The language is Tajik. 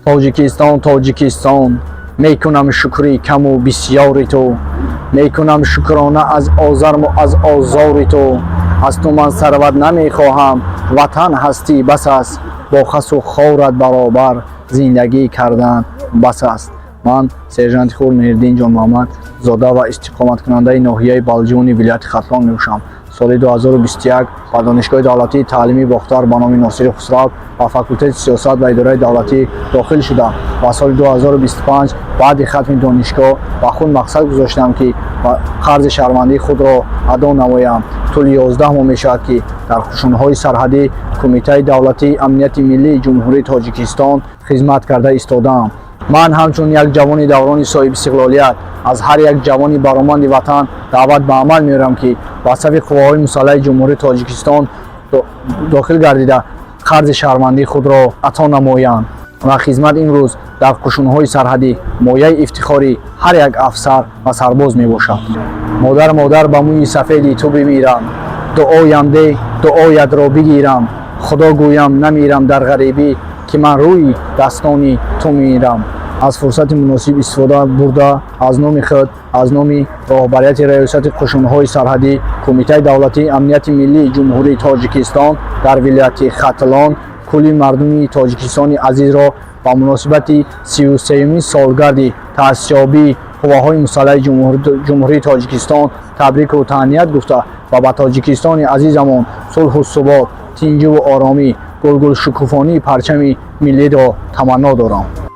Тоҷикистон, Тоҷикистон, мекунам шукри каму бисёри ту, мекунам шукрона аз озарму аз озори ту. Аз ту ман сарват намехоҳам, ватан ҳастӣ бас аст, бо хасу хорат баробар зиндагӣ кардан бас аст. Ман сержанти хурд Меҳриддин Ҷонмуҳаммад, зода ва истиқоматкунандаи ноҳияи Балҷувони вилояти Хатлон мебошам. Соли 2021 ба Донишгоҳи давлатии таълимии Бохтар ба номи Носири Хусрав ба факултети сиёсат ва идораи давлатӣ дохил шудам ва соли 2025 баъди хатми донишгоҳ ба худ мақсад гузоштам, ки қарзи шаҳрвандии худро адо намоям. Тӯли 11 моҳ мешавад, ки дар қушунҳои сарҳадӣ Кумитаи давлатии амнияти миллии Ҷумҳурии Тоҷикистон хизмат карда истодаам. Ман ҳамчун як ҷавони даврони соҳибистиқлолият аз ҳар як ҷавони бароманди ватан даъват ба амал меорам, ки ба сафи қувваҳои мусаллаҳи Ҷумҳурии Тоҷикистон дохил гардида, қарзи шаҳрвандии худро ато намоянд ва хизмат имрӯз дар қушунҳои сарҳадӣ мояи ифтихори ҳар як афсар ва сарбоз мебошад. Модар, модар, ба мӯи сафеди ту бимирам, дуоям де, дуоятро бигирам. Худо гӯям, намирам дар ғарибӣ, ки ман рӯи дастони ту мирам. Аз фурсати муносиб истифода бурда, аз номи худ, аз номи роҳбарияти Раёсати қушунҳои сарҳадӣ Кумитаи давлатии амнияти миллии Ҷумҳурии Тоҷикистон дар вилояти Хатлон кулли мардуми Тоҷикистони азизро ба муносибати 33-юмин солгарди таъсисёбии қувваҳои мусаллаҳи Ҷумҳурии Тоҷикистон табрику таҳният гуфта ва ба Тоҷикистони азизамон сулҳу субот, тинҷиву оромӣ, гулгулшукуфонии парчами миллиро таманно дорам.